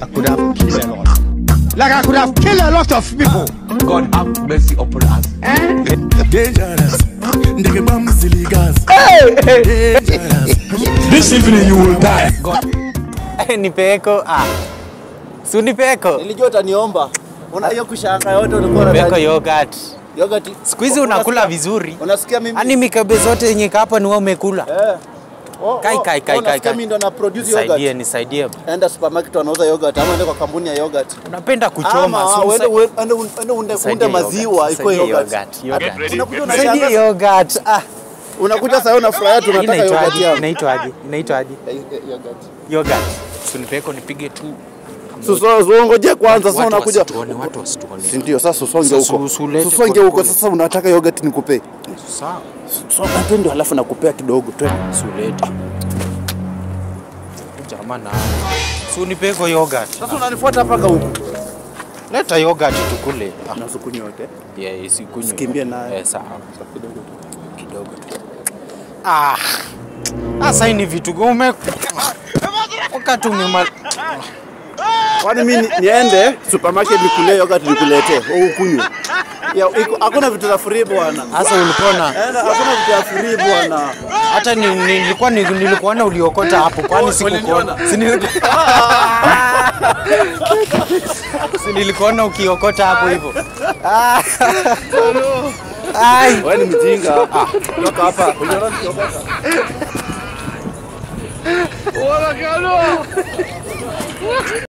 I could have killed a lot. Like I could have killed a lot of people. God have mercy upon us. Dangerous. Hey! Dangerous. This evening you will die. God. Nipeko ah. Si unipeko. Nilijua utaniomba. Una hiyo kushanga yote ulikuwa Nipeko unadhani. yogurt. Yogurt. Siku hizi unakula vizuri. Unasikia mimi? Yaani mikebe zote yenye hapa ni wewe umekula. Eh. Oh, Kai, oh, kai, kai, oh, unasikia kai, kai. mimi ndo na produce Nisaidie, yogurt. nisaidie. Enda supermarket wanauza yogurt ama enda kwa kampuni ya yogurt. Unapenda kuchoma. Ama si uende uende uende unde Nisaidie maziwa yogurt, iko nisaidie yogurt. yogurt, yogurt. Unakuja Nisaidie unashangaa. yogurt. Ah. Unakuja sasa unafurahia tunataka yogurt Inaitwaje? yangu. Inaitwaje? Inaitwaje? Yogurt. Yogurt. Si unipeko nipige tu. Sasa ngoje kwanza sasa Watu unakuja. wasituone, watu wasituone. Si ndio sasa usonge Sasa huko. usulete Usonge huko polepole. sasa unataka yogurt nikupe. Sawa. Songa twende halafu nakupea kidogo twende. Sulete. Jamaa na. Si unipeko yogurt. Sasa unanifuata mpaka huko. Leta yogurt tukule. Ah. Na usikunywe yote. Yeah, isikunywe. Usikimbie nayo. Eh, sawa. Kidogo tu. Ah. Sasa hii ni vitu ume wakati umema Kwani mimi niende supermarket nikulie yogurt nikuletee wewe ukunywe? Ya iko hakuna vitu za free bwana. sasa ulikuwa na Enda hakuna vitu za free bwana. hata nilikuwa nilikuona uliokota hapo kwani sikukuona. Si Si nilikuona ukiokota hapo hivyo. Ai. Wewe ni mjinga. Toka hapa. Uliona nikiokota? Wala kalo.